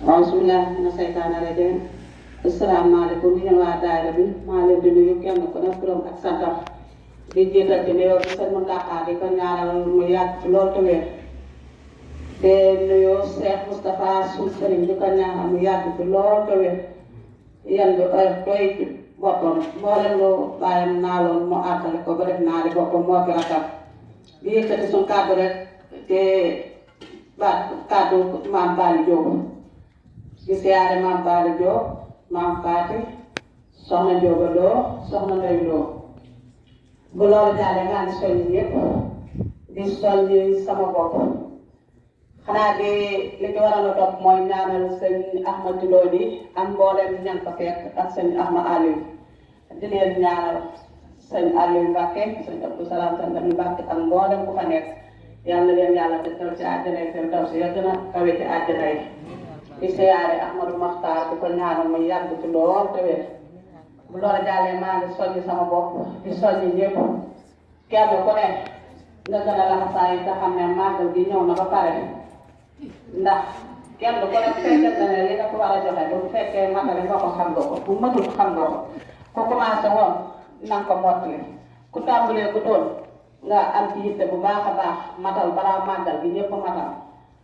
Bismillah mina seytaane rajiim. Asalaamaaleykum yéen waa daayira bi maa leen di nuyu kenn ku ne turam ak santam di jiital ci nuyoo bi sëñ Mountakha di ko ñaanal mu yàgg fi lool te wér te nuyu Cheikh Moustapha suñu sëriñ di ko ñaanal mu yàgg fi lool te wér yan bi doy boppam mboolem lu bàyyam naaloon mu àggale ko ba def naali boppam moo fi rakam di yëkkati suñu kàddu rek te kàddu maam Bali Diop di siyaare maam Bali Diop maam Faati soxna Jóoba Lo soxna Ndey Lo bu loolu jàllee maa ngi soññi ñëpp di soññi sama bopp xanaa di li ci waroon a topp mooy ñaanal sëñ Ahmad Lo bi ak mboolem ñan ko fekk ak sëñ Ahmad Aliou di leen ñaanal sëñ Aliou Mbacke sëñ Abdou Salam sëñ Abdou Mbacke ak mboolem ku fa nekk yàlla leen yàlla defal ci àjjana yi seen taw si ya gën a kawe ci àjjana yi di siyaare Ahmadou Makhtar di ko ñaanal muy yàgg ci lool te wér bu loolu jàllee maa ngi soññi sama bopp di soññi ñëpp kenn ku ne nga gën a laxasaay te xam ne màggal gi ñëw na ba pare ndax kenn ku ne fekkee ne li nga ko war a joxe bu fekkee matale nga ko xam nga ko bu matul xam nga ko ku commencé woon na nga ko mottali ku tàmbalee ku toon nga am ci yitte bu baax a baax matal balaa màggal gi ñëpp matal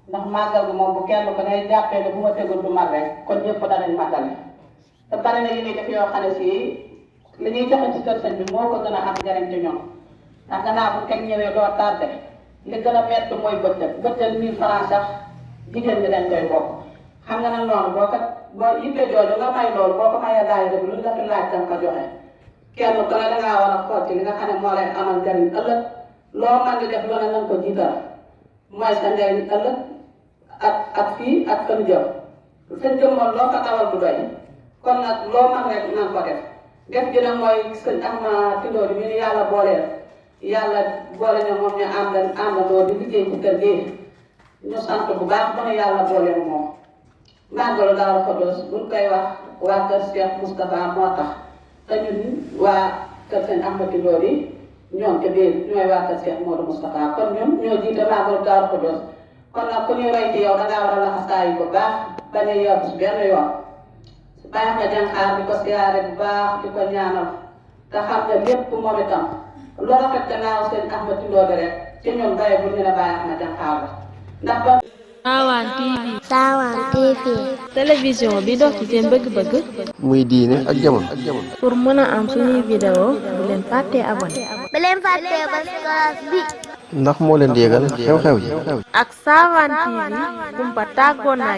ndax màggal gi moom bu kenn ko ne jàppee ne bu ma tegul du mat rek kon ñëpp danañ matale te bari na yi ñuy def yoo xam ne si li ñuy joxe ci kër sëñ bi moo ko gën a am njariñ ci ñoom ndax gannaaw bu teg ñëwee doo tardé li gën a métti mooy bëccëg 1000 francs sax jigéen ñi dañ koy bokk xam nga nag noonu boo yitte jooju nga may loolu boo ko mayee daayira bi lu la fi laaj danga ko joxe kenn ku ne dangaa war a xool ci li nga xam ne moo leen amal njariñ ëllëg loo mën di def lu ne nañ ko jiital mooy sa njariñ ëllëg ak fii ak kën jëm sëñ jëm moom loo ko tawal du doy kon nag loo mën rek nan ko def ji nag mooy sëñ Ahmad Lo bi ñu yàlla booleel yàlla boole ñu moom ñu àndandoo di liggéey ci kër gi ñu sant bu baax ba nu yàlla booleel moom màggalu Daaru Xudoos buñ koy wax waa kër Cheikh Moustapha moo tax te ñun waa kër sëñ Ahmad Lo bi ñoom te biir ñooy waa kër Cheikh Modou Moustapha kon ñun ñoo jiite màggalu Daaru Xudoos kon nag ku ñuy roy ci yow dangaa war a laxasaayu bu baax bañ a yóbbu si benn yoon su baax nga jànxaar di ko siyaare bu baax di ko ñaanal te xam ne lépp moom itam lu rafet gannaaw sëñ Ahmad Lo bi rek ci ñun bay bu ñu ne bàyyi na jànxaar la ndax ba Sawan TV. Sawan TV. télévision bi dox ci seen bëgg-bëgg. muy diine ak jamono. pour mën a am suñuy vidéo bu leen fàttee abonné. bu leen fàttee bës cloche bi. ndax moo leen di yëgal xew-xew yi. ak Sawan TV kumpa tàggoon naa